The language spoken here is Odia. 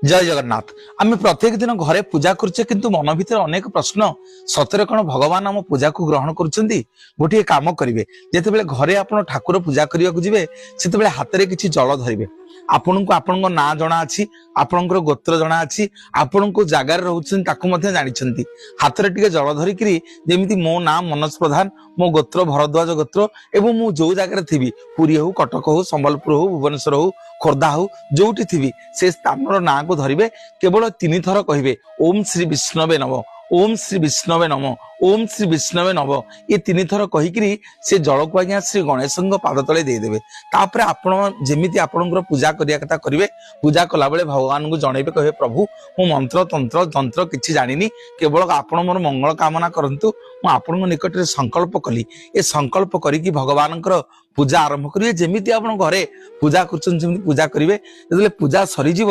ଜୟ ଜଗନ୍ନାଥ। ଆମେ ପ୍ରତ୍ୟେକ ଦିନ ଘରେ ପୂଜା କରୁଛେ, କିନ୍ତୁ ମନ ଭିତରେ ଅନେକ ପ୍ରଶ୍ନ, ସତରେ କଣ ଭଗବାନ ଆମ ପୂଜାକୁ ଗ୍ରହଣ କରୁଛନ୍ତି? ଗୋଟିଏ କାମ କରିବେ, ଯେତେବେଳେ ଘରେ ଆପଣ ଠାକୁର ପୂଜା କରିବାକୁ ଯିବେ, ସେତେବେଳେ ହାତରେ କିଛି ଜଳ ଧରିବେ। ଆପଣଙ୍କୁ ଆପଣଙ୍କ ନାଁ ଜଣା ଅଛି, ଆପଣଙ୍କର ଗୋତ୍ର ଜଣା ଅଛି, ଆପଣ କୋଉ ଜାଗାରେ ରହୁଛନ୍ତି ତାକୁ ମଧ୍ୟ ଜାଣିଛନ୍ତି। ହାତରେ ଟିକେ ଜଳ ଧରିକିରି, ଯେମିତି ମୋ ନାଁ ମନୋଜ ପ୍ରଧାନ, ମୋ ଗୋତ୍ର ଭରଦ୍ୱାଜ ଗୋତ୍ର ଏବଂ ମୁଁ ଯୋଉ ଜାଗାରେ ଥିବି, ପୁରୀ ହଉ, କଟକ ହଉ, ସମ୍ବଲପୁର ହଉ, ଭୁବନେଶ୍ୱର ହଉ, ଖୋର୍ଦ୍ଧା ହଉ, ଯୋଉଠି ଥିବି ସେ ସ୍ଥାନର ନାଁକୁ ଧରିବେ। କେବଳ 3 ଥର କହିବେ, "ଓମ୍ ଶ୍ରୀ ବିଷ୍ଣବେ ନମ, ଓମ୍ ଶ୍ରୀ ବିଷ୍ଣବେ ନମ, ଓମ୍ ଶ୍ରୀ ବିଷ୍ଣବେ ନମ।" ଏ 3 ଥର କହିକିରି ସେ ଜଳକୁ ଆଜ୍ଞା ଶ୍ରୀ ଗଣେଶଙ୍କ ପାଦ ତଳେ ଦେଇଦେବେ। ତାପରେ ଆପଣ ଯେମିତି ଆପଣଙ୍କର ପୂଜା କରିବା କଥା କରିବେ। ପୂଜା କଲାବେଳେ ଭଗବାନଙ୍କୁ ଜଣେଇବେ, କହିବେ, "ପ୍ରଭୁ, ମୁଁ ମନ୍ତ୍ର ତନ୍ତ୍ର ଯନ୍ତ୍ର କିଛି ଜାଣିନି, କେବଳ ଆପଣ ମୋର ମଙ୍ଗଳ କାମନା କରନ୍ତୁ। ମୁଁ ଆପଣଙ୍କ ନିକଟରେ ସଂକଳ୍ପ କଲି।" ଏ ସଂକଳ୍ପ କରିକି ଭଗବାନଙ୍କର ପୂଜା ଆରମ୍ଭ କରିବେ। ଯେମିତି ଆପଣ ଘରେ ପୂଜା କରୁଛନ୍ତି, ସେମିତି ପୂଜା କରିବେ। ଯେତେବେଳେ ପୂଜା ସରିଯିବ